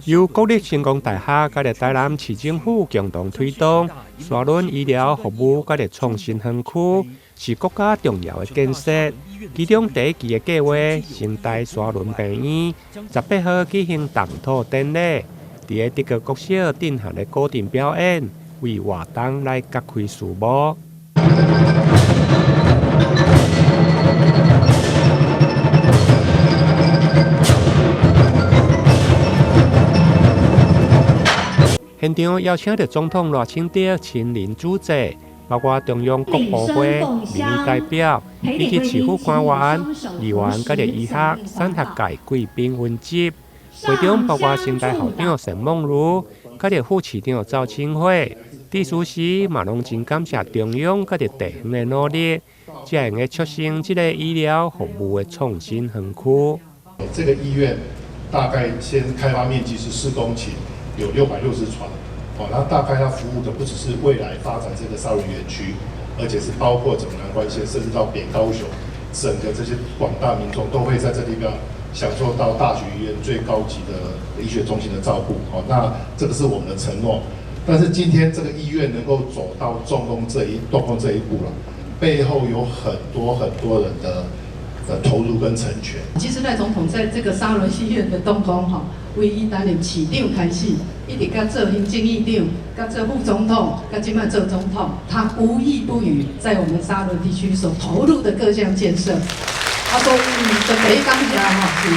由國立成功大學佮台南市政府共同推動，沙崙醫療服務佮創新園區是國家重要的建設。其中第一期的計劃，成大沙崙病院18號舉行動土典禮，佇个德國國小進行的鼓陣表演，為活動來揭開序幕。現場邀請著總統賴清德親臨主祭，包括中央國部會民意代表以及市府官員、議員，佮著醫學、產學界貴賓雲集。會中包括成大校長沈孟儒，佮著副市長趙清慧。致辭時嘛攏真感謝中央佮著地方的努力，才會用促成這个醫療服務的創新園區。這個醫院大概先開發面積是4公頃。有660床，哦，那大概要服務的不只是未來發展這個沙崙園區，而且是包括整個南關縣，甚至到北高雄，整個這些廣大民眾都會在這地方享受到大學醫院最高級的醫學中心的照顧，哦，那這個是我們的承諾。但是今天這個醫院能夠走到動工這一步了，背後有很多很多人的投入跟成全。其實賴總統在這個沙崙醫院的動工，吼，為伊擔任市長開始，一直佮做行政院長，佮做副總統，佮這擺做總統，他無一不與在我們沙崙地區所投入的各項建設。啊，所以就第一感謝吼是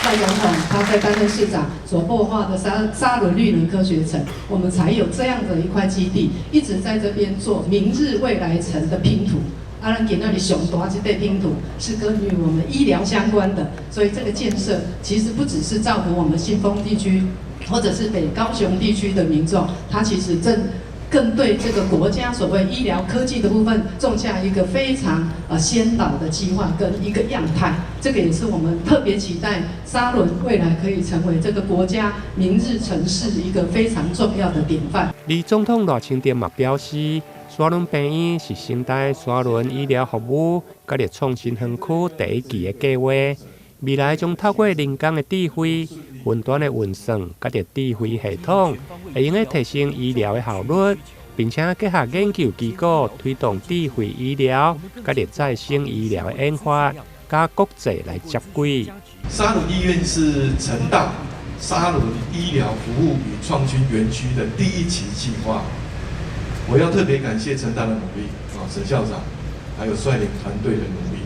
賴總統他在擔任市長所擘畫的沙崙綠能科學城，我們才有這樣的一塊基地，一直在這邊做明日未來城的拼圖。啊，咱今仔日上大這塊拼圖是跟與我們醫療相關的，所以這個建設其實不只是造福我們新豐地區，或者是北高雄地區的民眾，它其實正更對這個國家所謂醫療科技的部分種下一個非常先導的計劃跟一個樣態。這個也是我們特別期待沙崙未來可以成為這個國家明日城市一個非常重要的典範。而總統賴清德嘛表示，沙崙病院是成大沙崙醫療服務佮著創新園區第一期的計劃，未來將透過人工的智慧、雲端的運算佮著智慧系統，會用得提升醫療的效率，並且結合研究機構推動智慧醫療佮著再生醫療的研發，佮國際來接軌。沙崙醫院是成大沙崙醫療服務與創新園區的第一期計劃。我要特別感謝成大的努力啊，沈校長，還有率領團隊的努力。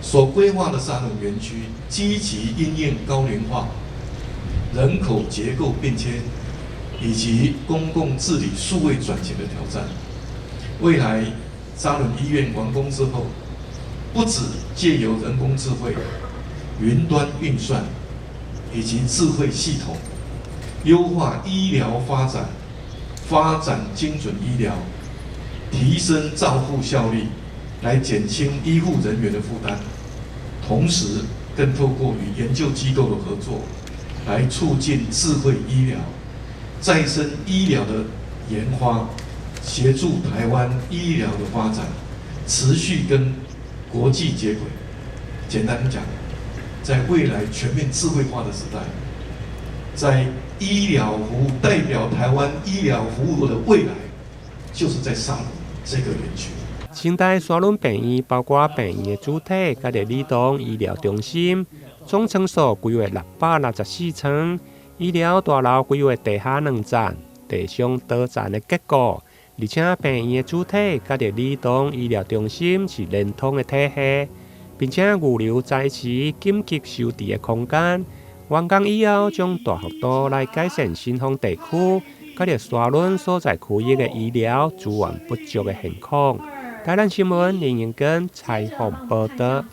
所規劃的沙崙園區，積極因應高齡化、人口結構變遷以及公共治理數位轉型的挑戰。未來沙崙醫院完工之後，不只借由人工智慧、雲端運算以及智慧系統，優化醫療發展。發展精準醫療，提升照護效率，來減輕醫護人員的負擔，同時更透過與研究機構的合作，來促進智慧醫療、再生醫療的研發，協助台灣醫療的發展，持續跟國際接軌。簡單講，在未來全面智慧化的時代，在醫療服務代表台灣醫療服務的未來，就是在沙崙這個園區。成大沙崙病院包括病院的主體，佮著兒童醫療中心，總床數規劃664床，醫療大樓規劃地下兩層、地上多層的結構，而且病院的主體佮著兒童醫療中心是連通的體系，並且預留災時緊急收治的空間。完工以後，將大幅度來改善新豐地區佮著沙崙所在區域的醫療資源不足的現況。台南新聞林英根採訪報導。